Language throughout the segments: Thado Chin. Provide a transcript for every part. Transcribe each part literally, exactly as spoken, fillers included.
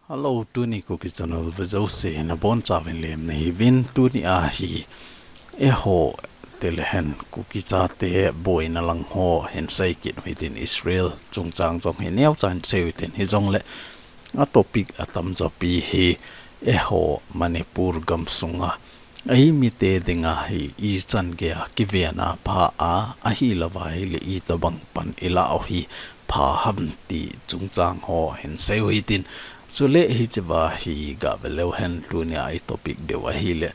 Hello, tuni Kuki Channel vejouse nabonchauvin lemna hiuvin. Tuni ahi eiho tilehen Kuki chate boina lang ho hinsei kit u hitin, Israel chungchang jong hi neocha hinsei u hitin, hijongle a topic atamjo pi hi eiho Manipur gamsunga eimite dinga hi ichan geiya kivena pha a, ahilouva ahile itobang pan ilah u hi pha ham ti chungchang ho hinsei u hitin. Chule hichea hi gave leu hen, tunia i topic diu ahile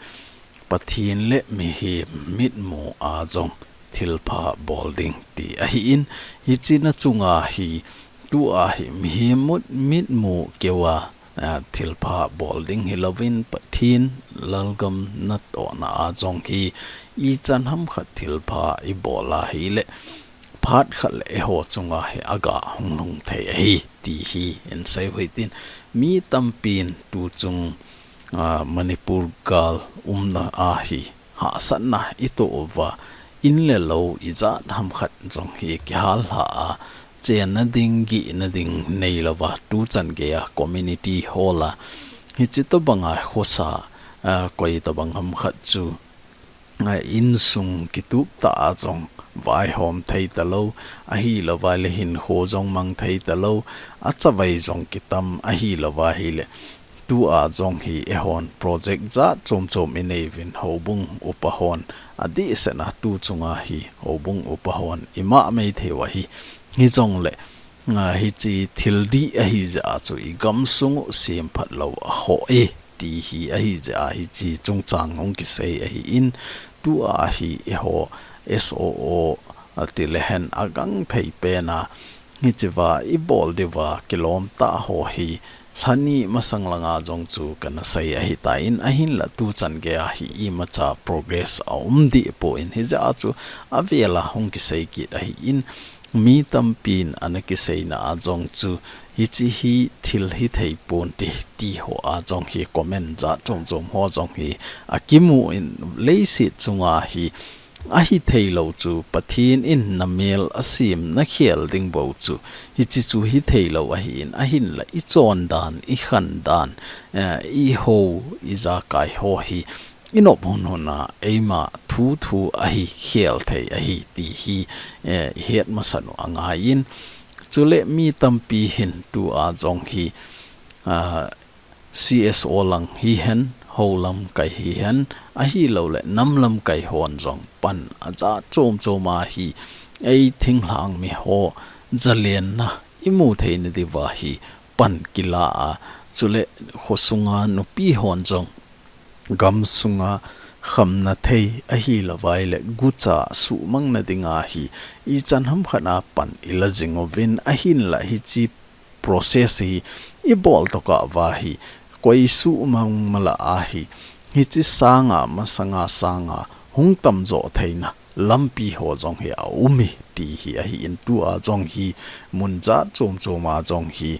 Pathen le mihem mitmu a jong thilpha bol ding ti ahin, hiche na chunga hi tua hi mihem mut mitmu keuva, a, thilpha bol ding hilouvin Pathen lalgam natohna a jong hi ichan hamkhat thilpha ibol ahile phat khat le eiho chunga hi aga hung lhung thei ahi ti hi hinsei u hitin, mi tampin tuchung, a, Manipur gal umna a hi hahsatna itoh uva, in le lou ijat hamkhat jong hi kihal lha a, chenna ding, gihna ding neilouva tuchan geiya community hall a hiche tobanga khosa, a, koi tobang hamkhat chu a, insung kitup tah a jong vaihom thei talou, ahilouva ahile hinkho jong mang thei talou, achavai jong kitam, ahilouva ahile tua jong hi eihon project jat chom chom inei uvin, houbung upa hon adehset a tuchunga hi houbung upa hon ima maithei u ahi. Hijongle, a, hiche thil dih ahi jeh a chu igamsung u semphat lou a ho e ti hi ahi jeh a hiche chungchang hung kisei ahin, tua hi eiho S O O, a, tilehen agangthei pen a hichea ibol diuva kilom tah ho hi lhani masang langa jong chu kana sei ahitan, ahinla tuchan geiya hi imacha progress aum deh poi, hijeh a chu avel a hung kisei kit ahin, mi tampin ana kiseina a jong chu hiche hi thil hithei ponte ti ho a jong hi comment jat chom chom ho jong hi akimun, leiset chunga hi ahithei lou chu Pathen in namel asem nakhel ding bou chu hiche chu hithei lou ahin, ahinla ichon dan, ikhan dan, eh, ihou, ijakai ho hi inop hun hun a eima thu thu ahi khel thei ahi ti hi, eh, ihet masat u angaiyin. Chule mi tampi hin tua jong hi, a, C S O lang hihen, hou lamkai hihen, ahilouleh nam lamkai hon jong pan ajat chom chom a hi, ei thinglhang mi ho jalenna imu theina diuva hi pan kila a, chule khosunga nupi hon jong gamsunga khamna thei ahilouva ahile gucha suhmangna dinga hi ichan hamkhat a pan ila jing uvin, ahinla hiche process hi ibol tokah uva hi koi suhmang mala ahi, hiche sanga masanga sanga hung tamjo theina lampi ho jong hi aum e ti hi ahin, tua jong hi mun jat chom chom a jong hi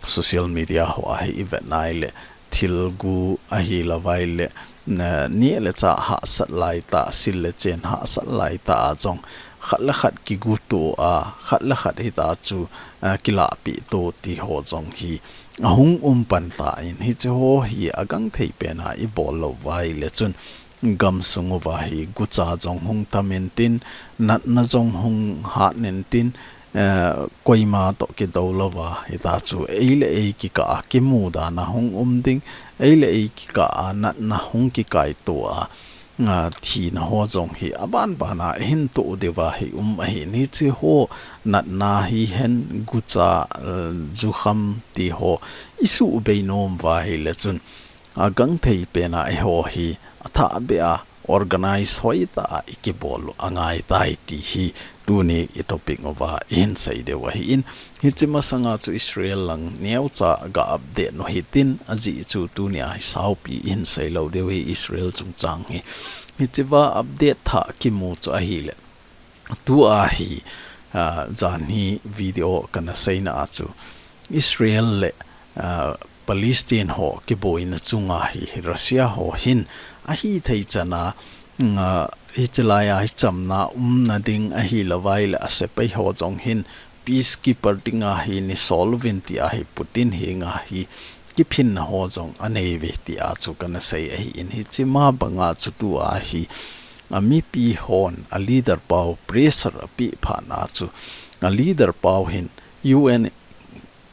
social media ho a hi ivet nai le thil gu ahilouva ahile, na, neh le chah hahsat laitah, sil le chen hahsat laitah a jong khat le khat kiguto a, khat le khat hita chu, a, kilahpeh to ti ho jong hi ahung um pan tan, hiche ho hi agangthei pen a ibol louva ahile chun gamsung uva hi gucha jong hung tam intin, natna jong hung hat intin, eh, koima toh kidou louva hita chu ei le ei kikah a kimudan a hung um ding, ei le ei kikah a natna hung kikaito a, a, thina ho jong hi aban ban a ihin toh diuva hi um ahin, hiche ho natna hihen gucha, eh, jukham ti ho isuhbei nom uva ahile chun agangthei pen a eiho hi athahbeh a organize hoitah a ikibol u angaitai ti hi tuni i topic uva ihin sei diu ahin, hiche masanga chu Israel lang neocha ga update u hitin, ajeh chu tunia hi saupi ihin sei lou diu hi Israel chungchang hi. Hichea update thah kimu chu ahile, tua hi, ah, janhi video kana seina a chu Israel le, ah, Palestine ho kiboina chunga hi Russia ho hin ahithei chan a, mm, ah, hiche laia hi chamna umna ding ahilouva ahile asepai ho jong hin peacekeeper dinga hi nei sol uvin tia hi Putin henga hi kiphinna ho jong anei uve tia chu kana sei ahin, hiche ma banga chu tua hi amipi hon a leader pau pressure apeh phat na chu a leader pau hin U N,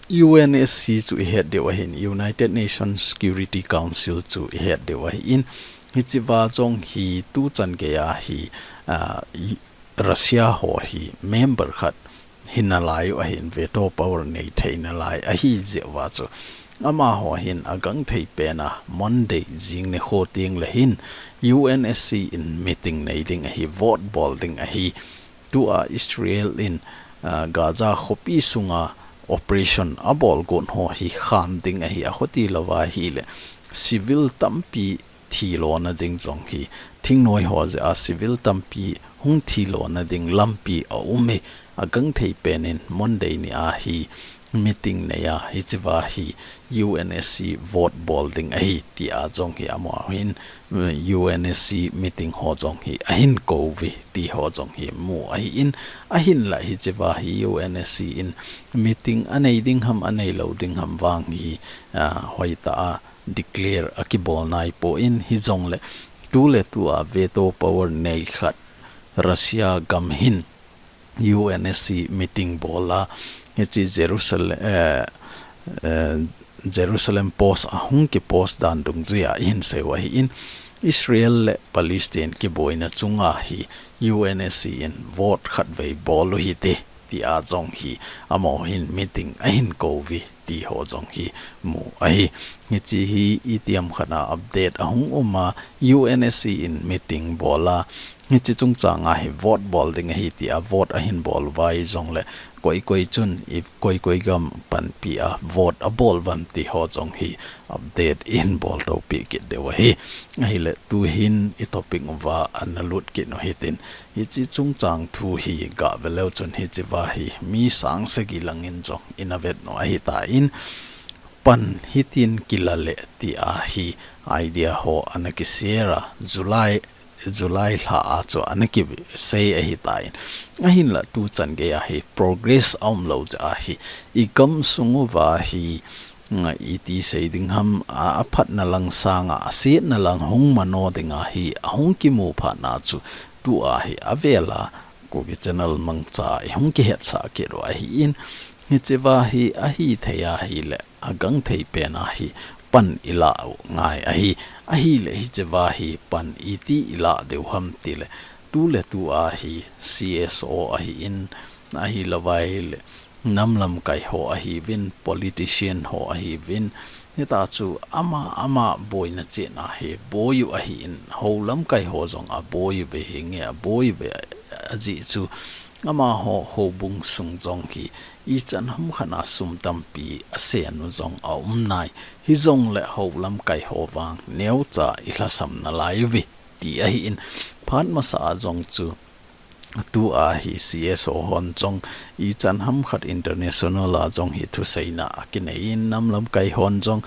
U N S C chu ihet diu ahin, United Nations Security Council chu ihet diu ahin, hichea jong hi tuchan geiya hi, ah, i-, Russia ho hi member khat hina lai u ahin, veto power nei theina lai ahi jeh uva chu amaho hin agangthei pena Monday jing nikho teng le hin U N S C in meeting nei ding ahi, vote bol ding ahi. Tua Israel in, ah, Gaza khopi sunga operation abol gon ho hi kham ding ahi, akhuti louva ahile civil tampi thilona ding jong hi, thingnoi ho jeh a civil tampi hung thilona ding lampi aum e, agangthei pen in Monday ni a hi meeting nei a, hichea hi U N S C vote bol ding ahi tia jong hi amaho hin, eh, U N S C meeting ho jong hi ahin kou uve ti ho jong hi mu ahin, ahinla hichea hi U N S C in meeting anei ding ham, anei lou ding ham vang hi, ah, hoitah a declare akibol naipon, hijongle tu le tua veto power nei khat Russia gam hin U N S C meeting bol a, hiche Jerusalem, eh, eh, Jerusalem Post a hung kipost dan dungjuia ihin sei u ahin, Israel le Palestine kiboina chunga hi U N S C in vote khatvei bol u hite tia jong hi amaho hin meeting ahin kou uve ti ho jong hi mu ahi. Hiche hi itiham khat a update ahung um a, U N S C in meeting bol a, hiche chungchang a hi vote bol ding ahi tia vote ahin bol uva, hijongle koi koi chun i koi koi gam panpi a vote abol uvem ti ho jong hi update ihin bol to pi kit diu ahi. Ahile tuhin i topic uva ana lut kit u hitin, hiche chungchang thu hi gah ve leu chun hichea hi mi sang sagi lang in jong ina vet u ahitan, pan hitin kila le tia hi idea ho ana kishare a, July, July lha a chu ana kisei ahitan, ahinla tuchan geiya hi progress aum lou jeh a hi i gam sung uva hi, nga, iti sei ding ham, a, aphatna lang sanga asetna lang hung mano dinga hi ahung kimu phat na chu tua hi avel a Kuki Channel mangcha a ihung kihetsah kit u ahin, hichea hi ahithei ahile agangthei pen a hi pan ilah u ngai ahi, ahile hichea hi pan iti ilah diu ham tile tu le tua hi C S O ahin, ahilouva ahile nam lamkai ho ahiuvin, politician ho ahiuvin, hita chu ama ama boina cheh na hi boi u ahin, hou lamkai ho jong aboi uve, hinge aboi uve ajeh chu amaho houbung sung jong hi ichan ham khat a sum tampi asen u jong aum nai, hijongle hou lamkai ho vang neocha ilhasam nalai uve ti ahin, phat masa a jong chu tua hi C S O hon jong ichan ham khat international a jong hi thuseina akinei in, nam lamkai hon jong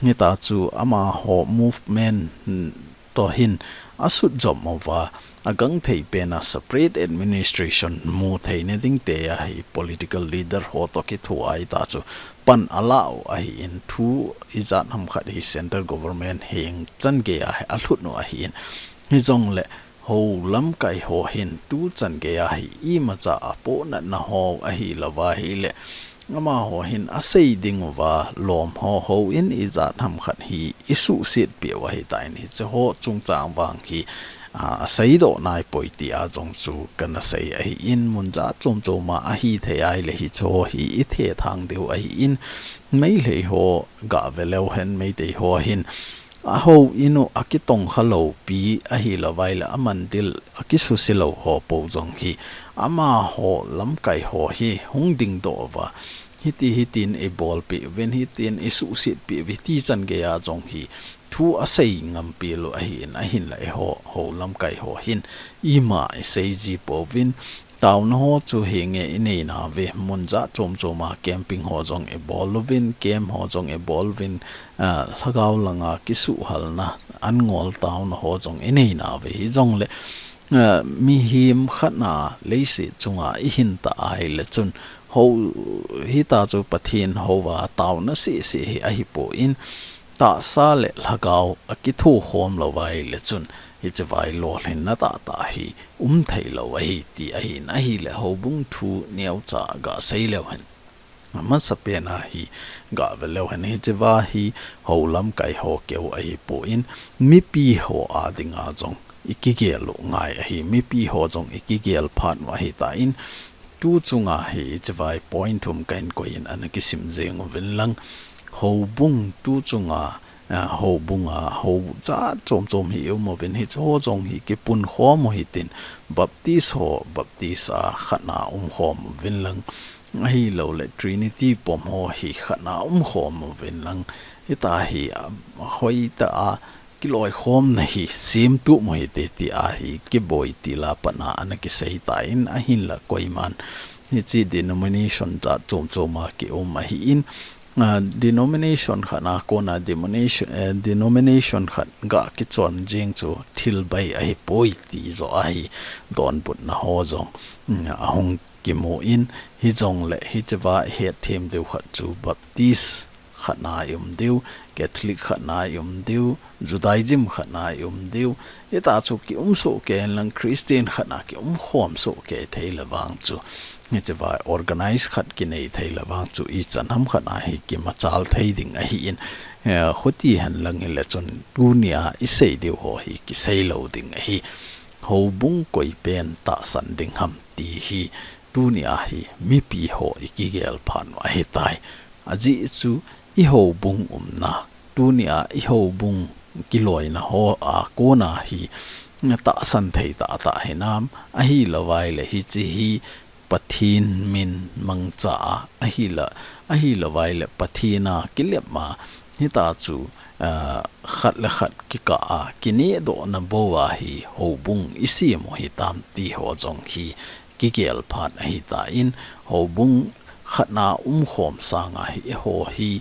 hita chu amaho movement, hmm, toh hin asut jom uva, agangthei pen a separate administration mu theina ding tia hi political leader ho toh kithoa hita chu pan alah u ahin, thu ijat ham khat hi central government heng chan geiya hi alhut u ahin, hijongle hou lamkai ho hin tuchan geiya hi imacha apohnatna ho ahilouva ahile amaho hin asei ding uva lom ho, houin ijat ham khat hi isuhset peh u ahitan, hiche ho chungchang vang hi, a, aseidoh naipoi tia jong chu kana sei ahin, mun jat chom chom a ahithei ahile hiche ho hi ithethang diu ahin, Meitei ho gah ve leu hen, Meitei ho hin ahouin u akitongkha lou pi ahilouva ahile amandil akisuhse lou ho po jong hi amaho lamkai ho hi hung dingdoh uva, hiti hitin ibolpeh uvin, hitin isuhset peh uve ti chan geiya jong hi thu asei ngam peh lou ahin, ahinla eiho, hou lamkai ho hin ima isei ji pouvin, taona ho chu hinge inei nauve, mun jat chom chom a camping ho jong ibol uvin, camp ho jong ibol uvin, ah, lhagao langa kisuhhalna, an ngol taona ho jong inei nauve, hijongle, ah, mihem khat na leiset chunga ihin ta ahile chun Hou, hita chu Pathen houva taona sese hi ahipon, tahsa le lhagao akitho khom lou uva ahile chun, hiche vai lolhinna tahtah hi umthei lou ahi ti ahin, ahile houbung thu neocha gasei leu hen. Amasapen a hi gave leu hen, hiche va hi hou lamkai ho keu ahipon, mipi ho a dinga jong ikigel u ngai ahi, mipi ho jong ikigel phat u ahitan, tu chunga hi hiche vai point thum kahin koiyin ana kisim jeng uvin lang, houbung tu chunga, a, houbunga hou jat chom chom hi um uvin, hiche ho jong hi kipun khom u hitin, Baptist ho Baptist a khatna um khom uvin lang, ahilouleh Trinity pom ho hi khatna um khom uvin lang, hita hi, a, hoitah a kiloikhomna hi semtup u hite ti a hi kiboi til a pat a ana kisei tan, ahinla koiman hiche denomination jat chom chom a kium ahin, a, denomination khat a kona denomination, eh, denomination khat ga kichon jeng chu thil bai ahipoi ti joh a hi donbutna ho jong, mm, ahung kimun, hijongle hiche va hetthem diu khat chu Baptist khatna i um diu, Catholic khatna i um diu, Judaism khatna i um diu, hita chu kium soh kei in lang Christian khatna kium khom soh kei thei le vang chu, hiche va organize khat kinei thei le vang chu ichan ham khat a hi kimachal thei ding ahin, eh, khuti hen lang hile chun tunia isei diu ho hi kisei lou ding ahi. Houbung koi pen tahsan ding ham ti hi tunia hi mipi ho ikigel phat u ahitai. Ajeh chu i houbung umna, tunia i houbung kiloina ho a kona hi tahsan thei tahtah hinam, ahilou vaile hiche hi Pathen min mangcha a, ahila, ahilou vaile Pathen a kilep a, hita chu, ah, khat le khat kikah a, kinehdohna bou a hi houbung isem u hitam ti ho jong hi kigel phat ahitan, houbung khatna umkhom sanga hi eiho hi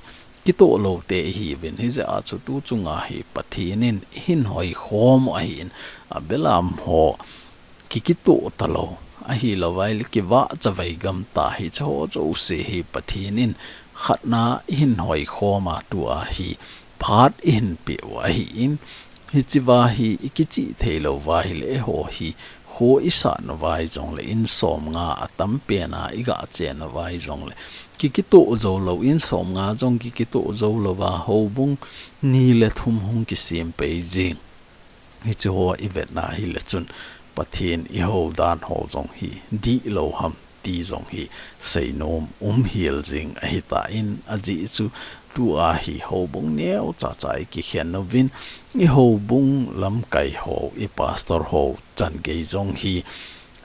kitoh lou te ihiuvin, hijeh a chu tu chunga hi Pathen in ihin hoikhom u ahin, abelam ho kikitoh talou, ahilou vaile kivah chavai gam ta hiche ho jouse hi Pathen in khatna ihin hoikhom a tua hi phat ihin peh u ahin, hiche va hi ikichih thei lou va hile eiho hi kho isat u vai jongle in somnga atam pen a iga chen u vai jongle kikitoh jou lou, in somnga jong kikitoh jou lou va houbung ni le thum hung kisem pei jing. Hiche ho ivetna hile chun Pathen ihou dan ho jong hi dihlou ham ti jong hi seinom um hel jing ahitan, ajeh chu tua hi houbung neocha cha ikikhen uvin, i houbung lamkai ho, i pastor ho changei jong hi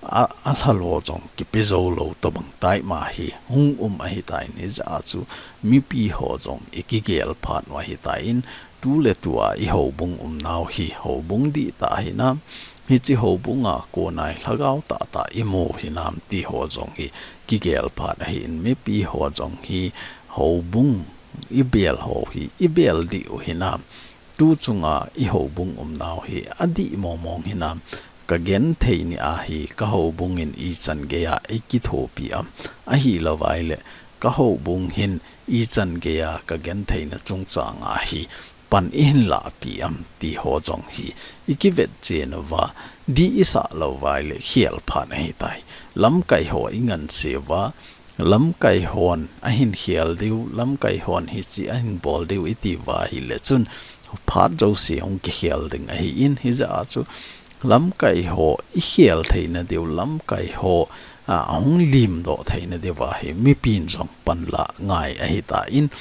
a, alhal ho jong kipe jou lou tobang taima hi hung um ahitan, hijeh a chu mipi ho jong ikigel phat u ahitan, tu le tua i houbung umnau hi houbung dihtah hinam, hiche houbunga kona hi lhagao tahtah imu hinam ti ho jong hi kigel phat ahin, mipi ho jong hi houbung ibel ho hi ibel dih u hinam, tu chunga i houbung umnau hi adih mong mong hinam, kagenthei nia hi ka houbung in ichan geiya eikithopi am, ahilou vaile ka houbung hin ichan geiya kagentheina chungchanga hi pan ihin lahpi am ti ho jong hi ikivet chen uva, dih isah lou vaile khel phat ahitai. Lamkai ho ingansei uva, lamkai hon ahin khel diu, lamkai hon hiche ahin bol diu iti uva hile chun phat jouse hung kikhel ding ahin, hijeh a chu lamkai ho ikhel theina diu, lamkai ho, a, ahung limdoh theina diuva hi mipin jong panla ngai ahitan,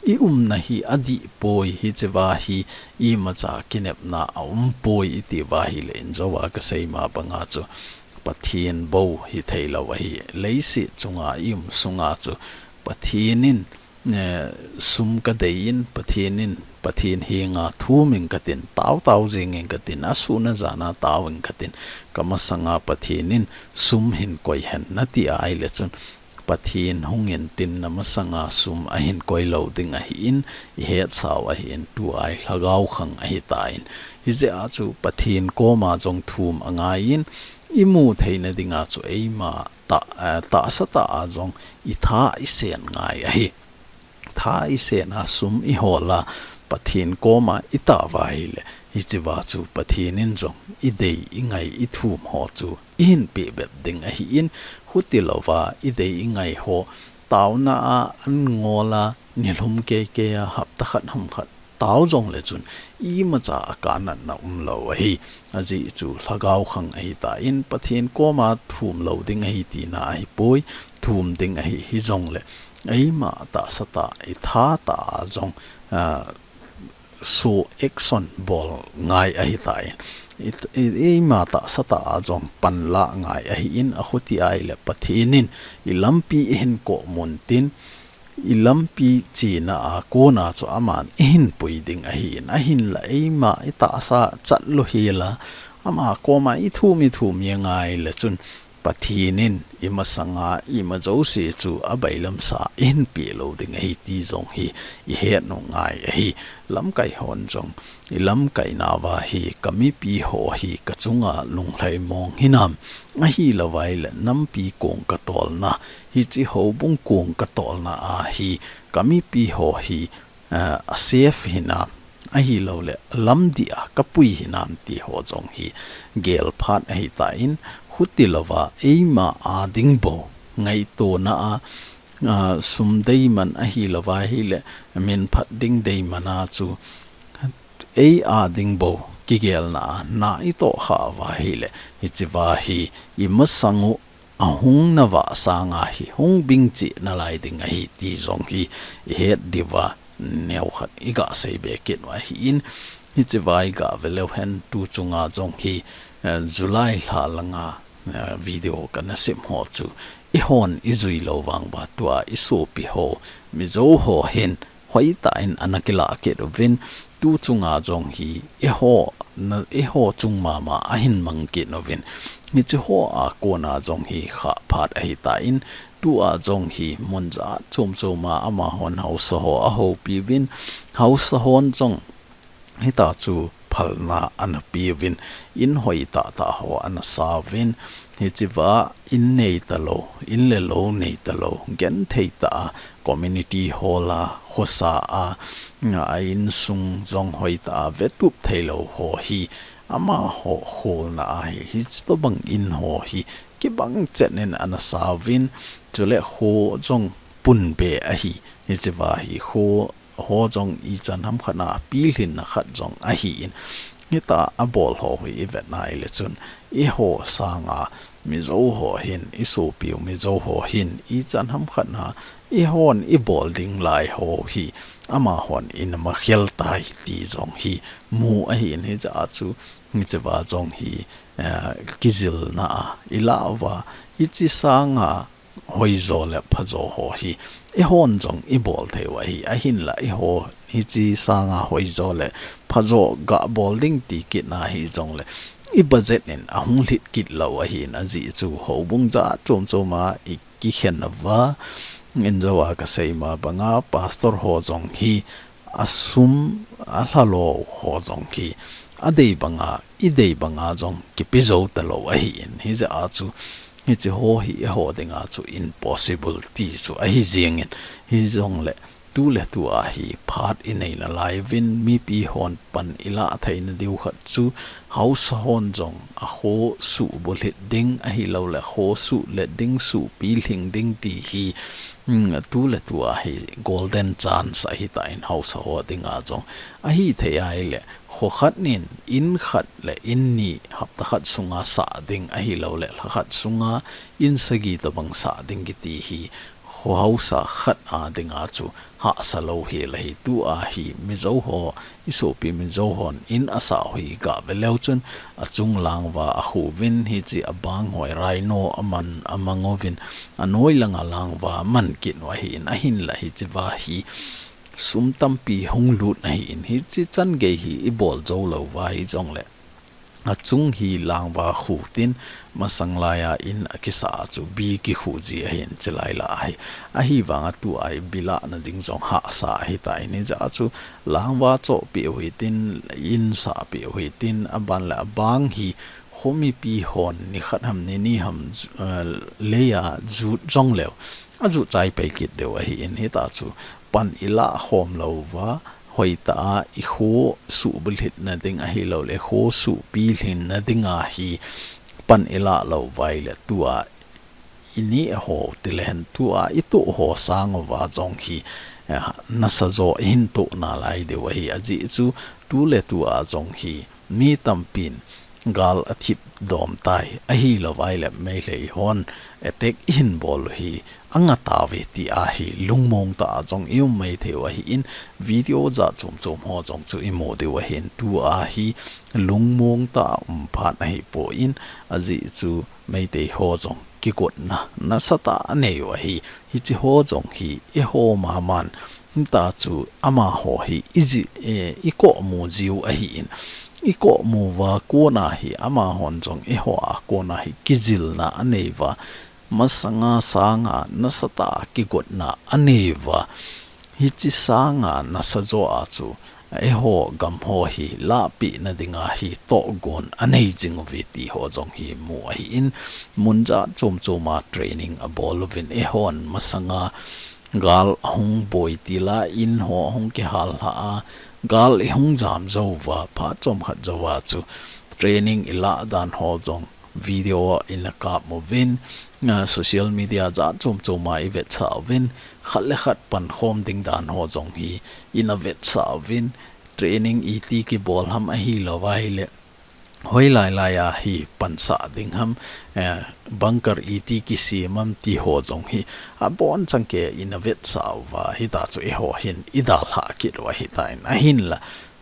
i umna hi adih poi, hiche va hi imacha kinepna aum poi iti uva hile in jouva kasei ma banga chu Pathen bou hithei lou ahi, leiset chunga i um sunga chu Pathen in, eh, sum kadei in, Pathen in, Pathen henga thum ing katin, tao tao jing ing katin, asun ajan a tao ing katin, kamasanga Pathen in sum hin koi hen nati ahile chun, Pathen hung intin namasanga sum ahin koi lou ding ahin, ihetsau ahin, tua hi lhagao khang ahitan. Hijeh a chu Pathen koma jong thum angaiyin, imu theina dinga chu eima ta, eh, tahsa tah a jong itha isen ngai ahi. Tha isen a sum ihol a Pathen koma itao va ahile, hichea chu Pathen in jong idei ingai ithum ho chu ihin peh bep ding ahin, hutilouva idei ingai ho taona a an ngol a, nilhum keikei a, hapta khat ham khat tao jongle chun imacha a kanatna umlou ahi. Ajeh chu lhagao khang ahitan, Pathen koma thum lou ding ahi tina ahipoi, thum ding ahi. Hijongle eima tahsa tah, itha tah a jong, ah, so action bol ngai ahitan, i, i, eima tahsa tah a jong panla ngai ahin, ahuti ahile Pathen in ilampi ihin komun tin, ilampi chena a kona chu aman ihin pui ding ahin, ahinla eima itahsa chat lou hela ama koma ithum ithum ingai le chun Pathen in imasanga ima jouse chu abailamsa ihin peh lou ding ahi ti jong hi ihet u ngai ahi. Lamkai hon jong ilamkai nauva hi kamipi ho hi kachunga lunglhai mong hinam, ahilouva ahile nampi kong katolna, hiche houbung kong katolna a hi kamipi ho hi, ah, a safe hinam, ahilouleh lamdih a kapui hinam ti ho jong hi gel phat ahitan, hutilouva eima a ding bou ngaitona a, ah, sum deiman ahilouva ahile minphat ding deiman a chu ei a ding bou kigelna a na itoh khah uva ahile, hichea hi imasang u ahung nava sanga hi hung bingcheh nalai ding ahi ti jong hi ihet diuva neokhat iga seibe kit u ahin, hichea iga veleu hen tu chunga jong hi, eh, July lha langa, eh, video kana sem ho chu eihon ijui lou vang uva tua isopi ho Mizo ho hin hoitah in ana kilah kit uvin, tu chunga jong hi eiho, na, eiho chung mama ahin mang kit uvin, hiche ho a kona jong hi khah phat ahitan, tua jong hi mun jat chom chom a amahon haosa ho ahoupi uvin, haosa hon jong hitia chu phalna ana pe uvin, in hoitah tah ho ana sa uvin, hichea in nei talou, in le lou nei talou, genthei tah a community hall a, khosa a, a insung jong hoitah a vetup theilou ho hi, amaho kholna a hi, hitobang in ho hi kibang chet in ana sa uvin, chule kho jong punbe ahi, hichea hi kho ho jong ichan ham khat a pilhinna khat jong ahin, hitia abol ho hi ivet nai le chun, eiho sanga Mizo ho hin, isopiu Mizo ho hin, ichan ham khat a eihon ibol ding lai ho hi amahon ina makhel tai ti jong hi mu ahin, hichea chu, hichea jong hi, eh, kijilna a ilah uva, hiche sanga hoijo le phajo ho hi eihon jong ibol thei u ahi, ahinla eiho hiche sanga hoijo le phajo gabol ding ti kit na hijongle i budget in ahung lhit kit lou ahin, ajeh chu houbung jat chom chom a ikikhen uva, injo a kasei ma banga pastor ho jong hi asum alhalou ho jong hi adei banga, idei banga jong kipe jou talou ahin, hijeh a chu hiche ho hi eiho dinga chu impossible ti chu ahi jengin, hijongle tu le tu a hi phat inei nalai uvin, mipi hon pan ilah theina diu khat chu haosa hon jong akho suhbulhit ding ahilouleh kho suhlet ding, suhpilhing ding ti hi, hmm, tu le tu a hi golden chance ahitan haosa ho dinga jong. Ahithei ahile, kho khat in, in khat le in ni hapta khat sunga sah ding ahilouleh lha khat sunga in sagi tobang sah ding kiti hi, kho haosa khat a dinga chu hahsa lou hel ahi. Tua hi Mizo ho, isopi Mizo hon in asah u hi gave leu chun achung langva akhu uvin, hiche abang hoi rhino aman amang uvin, anoi langa langva aman kit u ahin, ahinla hichea hi sum tampi hung lut ahin, hiche chan gei hi ibol jou lou uva hijongle achung hi langva khu tin, masang laiya in akisah a chu bi kikhu ji ahin, chulai lah ahi. Ahivanga tua hi bi lahna ding jong hahsa ahitan, hijeh a chu langva chohpeh u hitin, in sahpeh u hitin, aban le abang hi Khomipi hon nikhat ham nini ham, eh, leiya jut jong leu, ajut chai pai kit diu ahin, hita chu pan ilah khom louva, hoitah a ikho suhbulhit nading ahilouleh kho suhpi lhin nadinga hi pan ilah louva ahileh tua ini eho tilehen tua itoh ho sang uva jong hi, eh, nasajo ihin toh nalai diu ahi. Ajeh chu tuletua jong hi mi tampin gal athip dom tai, ahilouva ahileh Meitei hon attack ihin bol u hi angatauve tia hi lungmong tah a jong i um maithei u ahin, video jat chom chom ho jong chu imu diu ahin, tua hi lungmong tah a um phat ahipoi, ajeh chu Meitei ho jong kigotna nasatah a anei u ahi. Hiche ho jong hi eiho maman, hita chu amaho hi iji, eh, ikomu jiu ahin, ikomu uva kona hi amahon jong eiho a kona hi kijilna anei uva, masanga sanga nasatah a kigotna anei uva, hiche sanga nasajo a chu eiho gam ho hi lahpeh nadinga hi tohgon anei jing uve ti ho jong hi mu ahin, mun jat chom chom a training abol uvin, eihon masanga gal ahung boi til a, in ho ahung kihal lha a, gal ihung jam jou uva, phat chomkhat jou a chu training ilah dan ho jong video a ina kap uvin, ah, social media jat chom chom a ivetsah uvin, khat le khat pankhom ding dan ho jong hi ina vetsah uvin, training iti kibol ham ahilouva ahileh hoilai lai a hi pansah ding ham, eh, bunker iti kisem ham ti ho jong hi abonchan kei a ina vetsah uva, hita chu eiho hin idalhah kit u ahitan, ahinla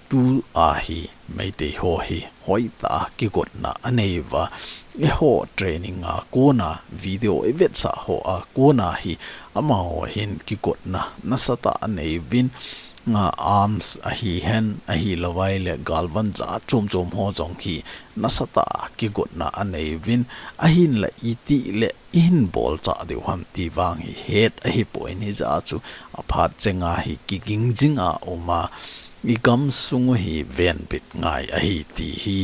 tua hi Meitei ho hi hoitah a kigotna anei uva, eiho training a kona video ivetsah ho a kona hi amaho hin kigotna nasatah a anei uvin, nga arms ahihen, ahilouva ahileh galvan jat chom chom ho jong hi nasatah a kigotna anei uvin, ahinla itile ihin bolchah diu ham ti vang hi het ahipoi, hijeh a chu aphat chenga hi kiging jinga uma, igamsung u hi venbit ngai ahi ti hi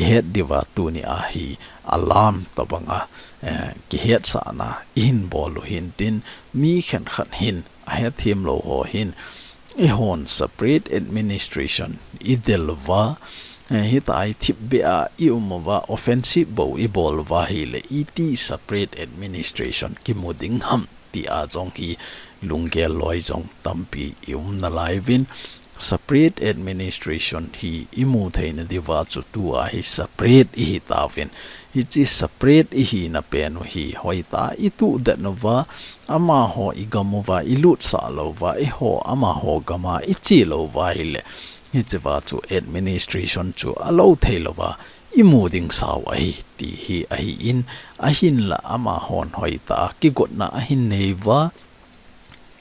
ihet diuva tuni a hi alam tobanga, eh, kihetsahna ihin bol u hintin, mi khenkhat hin ahethem lou ho hin, eihon separate administration idel uva, eh, hita hi thipbeh a i um uva, offensive bou ibol uva ahileh iti separate administration kimu ding ham tia jong hi lunggel loi jong tampi i um nalai uvin, separate administration hi imu theina diuva chu tua hi separate ihi tauvin. Hiche separate ihina pen u hi hoitah a ituhdet uva, amaho igam uva ilutsah lou uva, eiho amaho gam a iche lou uva ahileh, hichea chu administration chu alou thei louva imu ding sau ahi ti hi ahin, ahinla amahon hoitah a kigotna ahin nei uva,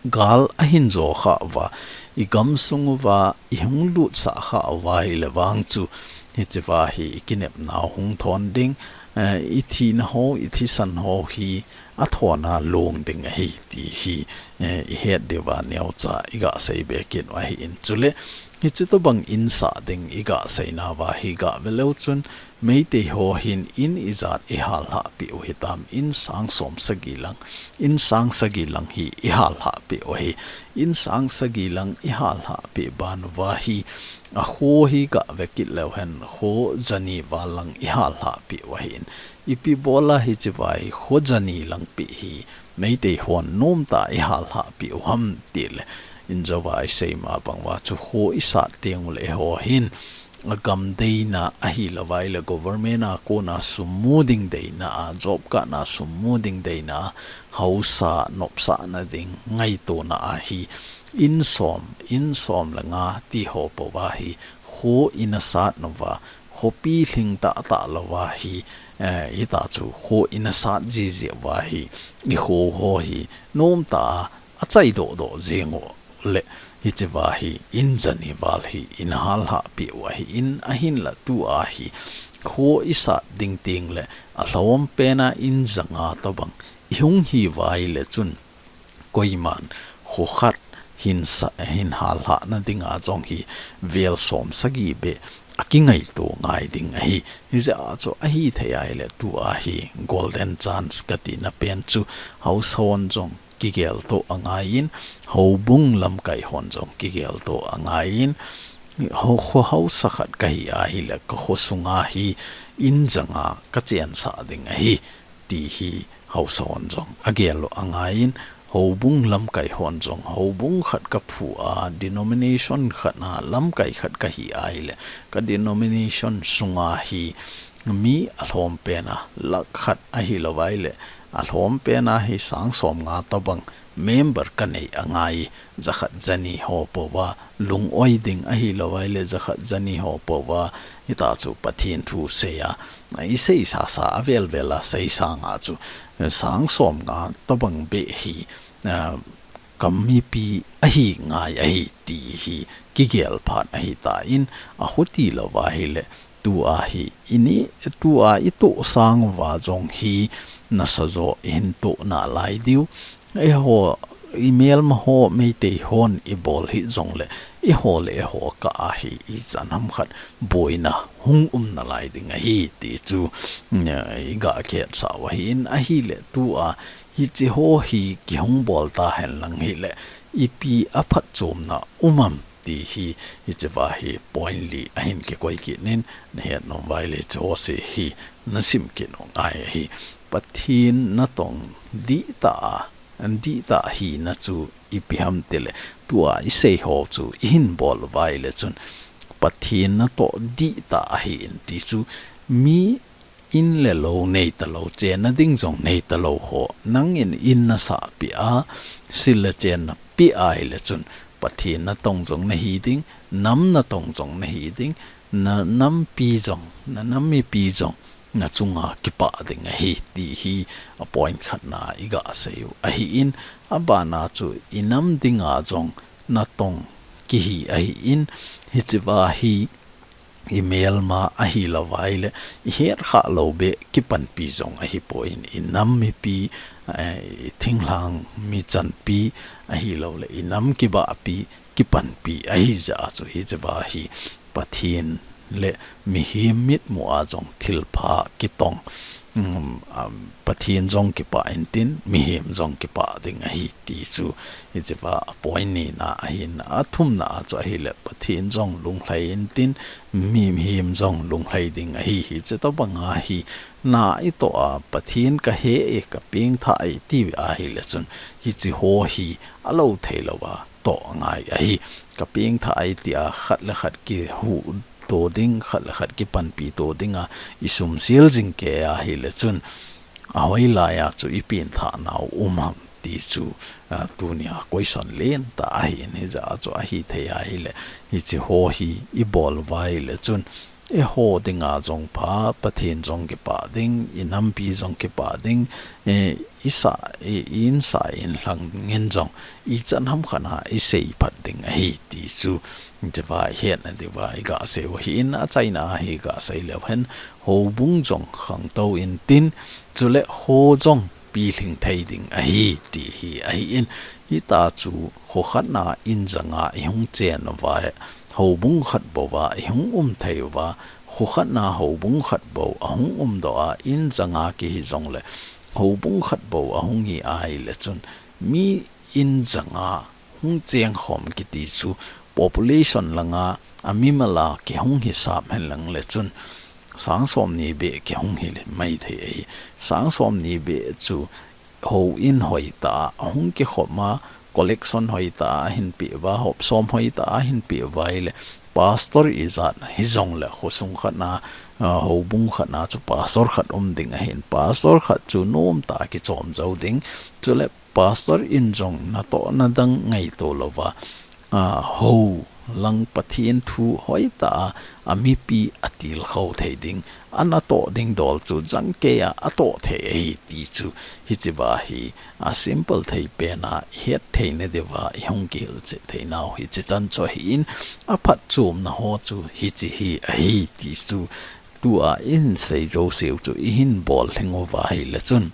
gal ahin jo kha uva, igamsung uva ihung lutsah kha uva ahileh vang chu, hichea hi ikinepna u hung thon ding, eh, ithina ho, ithisan ho hi athona long ding ahi ti hi, eh, ihet diuva neocha iga seibe kit u ahin. Chuleh hiche tobang insah ding iga seinauva hi gave leu chun, Meitei ho hin in ijat ihallhah peh u hitam, in sang som sagi lang, in sang sagi lang hi ihallhah peh u ahi. In sang sagi lang ihallhah peh ban uva hi, akho hi gave kit leu hen, kho jani val lang ihallhah peh u ahin. Ipi bola hichea hi kho jani lang peh hi Meitei hon nomtah a ihallhah peh u ham tileh, injouva isei ma bang uva chu kho isat teng uleh eiho hin agam deina ahilouva ahileh government a kona sum mu ding deina a, job card na sum mu ding deina a, haosa nopsahna ding ngaitona a hi in som, in som le nga ti ho pouva hi kho ina sat nauva, khopi lhing tahtah louva hi, eh, hita chu kho ina sat jiji uva hi, ikho ho hi nomtah a achai dohdoh jeng uleh, hichea hi in jani val hi ina hallhah peh u ahin, ahinla tua hi kho isat ding tengleh alhom pen a in ja nga tobang ihung hiuva ahileh chun, koiman kho khat hin sa, hin hallhahna dinga jong hi vel som sagi beh akingaito ngai ding ahi. Hijeh a chu ahithei ahile tua hi golden chance katina pen chu haosa hon jong kigeltoh angaiyin, houbung lamkai hon jong kigeltoh angaiyin, ho, kho haosa khat kahi ahile kakho sunga hi in janga kachensah ding ahi, ti hi haosa hon jong agel u angaiyin, houbung lamkai hon jong, houbung khat kaphu a, denomination khat a lamkai khat kahi ahile, ka denomination sunga hi mi alhom pen a lakh khat ahilou vaile, alhom pen a hi sang somnga tobang member kanei angai, jakhat jani ho pouva lung-oi ding ahilou vaile, jakhat jani ho pouva hita chu Pathen thu seiya, isei sasa avel vel a sei sanga chu sang somnga tobang beh hi, ah, kamipi ahi ngai ahi ti hi kigel phat ahitan, akhuti louva ahile, tua hi ini, tua itoh sang uva jong hi nasa jo ihin toh nalai diu. Eiho, imelma ho, Meitei hon ibol hih jongle, eiho le eiho kah a hi ichan hamkhat boina hung um nalai ding ahi ti chu, eh, iga khetsah u ahin, ahile tua hiche ho hi kihung bol tahen lang hile, ipi aphatchomna um am ti hi, hichea hi point li ahin kikoi kit in, nahet nom uva ahile hiche ho se hi nasim kit u ngai ahi. Pathen natong dihtah a, dihtah hina chu ipi ham tile, tua isei ho chu ihin bol uva ahile chun, Pathen natoh dihtah ahin ti chu, mi in le lou neitalou, chenna ding jong neitalou ho nangin in nasahpeh a, sil le chen napeh ahile chun, Pathen natong jong nahi ding, nam natong jong nahi ding, na nampi jong, na nam mipi jong nachunga kipah ding ahi ti hi a point khatna iga sei u ahin, abana chu inam dinga jong natong kihi ahin, hichea hi imelma ahilou vaile, ihet khah lou beh kipanpi jong ahipoi, inam mipi, eh, thinglhang michanpi ahilouleh inam kibahpi kipanpi ahijeh a chu hichea hi Pathen le mihem mitmu a jong thilpha kitong, um, um, Pathen jong kipah intin, mihem jong kipah ding ahi ti chu, hichea a point nina ahin, athumna a chu ahile Pathen jong lunglhai intin, mihem jong lunglhai ding ahi, hiche tobanga hi na itoh a Pathen kahe e, kapengtha e ti ahile chun, hiche ho hi alou theilouva toh angai ahi. Kapengtha e tia khat le khat kihuh to ding, khat le khat kipanpi to dinga isumsel jing kei ahile chun, ahoilai a chu ipengthah nau um ham ti chu, ah, tunia question lentah ahin, hijeh a chu ahithei ahile, hiche ho hi ibol uva ahile chun, eiho dinga jong pha, Pathen jong kipah ding, inampi jong kipah ding, eh, isa, i, insah inlhang in jong, ichan hamkhat a isei phat ding ahi ti chu, hichea ihetna diuva iga sei u ahin, achaina a hi iga sei leu hen, houbung jong khangtou intin, chule kho jong pilhing thei ding ahi ti hi ahin, hita chu kho khatna in janga ihung chen uva, houbung khat bouva ihung um thei uva, kho khatna houbung khat bou ahung umdoh a, in janga kihi jongle, houbung khat bou ahung hi ahile chun, mi in janga hung chengkhom kiti chu population langa, amimal a kihung hisap hen lang le chun, sang somni beh kihung hi maithei ahi. Sang somni beh chu houin hoitah a ahung kikhom a, collection hoitah a ahin peh uva, hop som hoitah a ahin peh uva ahile, pastor ijat hijongle khosung khatna, ah, houbung khatna chu pastor khat um ding ahin, pastor khat chu nomtah a kichom jou ding, chule pastor in jong natohna dang ngaito louva, ah, hou lang Pathen thu hoitah a, amipi atilkhou thei ding, anatoh ding dol chu jangkei a atoh thei ahi ti chu, hichea hi a simple thei pen a ihet theina diuva ihung kihilchet theinau hiche chan chu ahin, aphatchomna ho chu hiche hi ahi ti chu, tua insei jouseu chu ihin bol lhing uva ahile chun,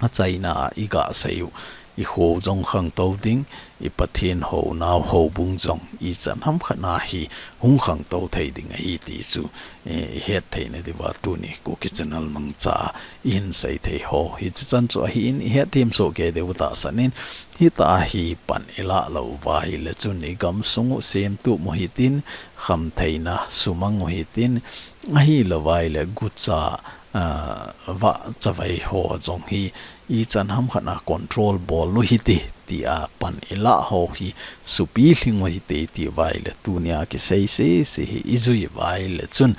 achaina a iga sei u, i kho jong khangtou ding, i Pathen hounau houbung jong ichan hamkhat na hi hung khangtou thei ding ahi ti chu, eh, i het theina diuva tuni Kuki Channel mangcha in seithei ho hichi chan chu ahin, i hetthem soh kei diu tahsan in, hitia hi pan i lah lou uva ahile chun i gamsung u semtup u hitin, khamtheina sumang u hitin, ahilouva ahile gucha, ah, vahchavai ho jong hi ichan hamkhat na control bol u hite, tia pan i lah ho hi supi lhing u hite, tiuva ahile tunia kisei sese hi i jui uva ahile chun,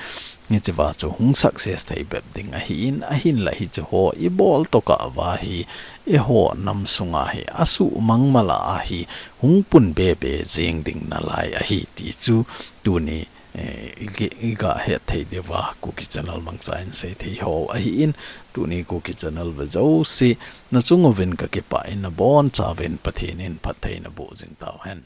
hichea chu hung success thei bep ding ahin, ahinla hiche ho i bol tokah uva hi, eiho nam sunga hi asuhmang mala a hi hung pun bebe jeng ding nalai ahi ti chu tuni, eh, i ge-, i ga het thei diuva Kuki Channel mangcha in seithei ho ahin, tuni Kuki Channel ve jouse, na chung uvin ka kipah in, na bonchauvin Pathen in phatthei naboh jing tauhen.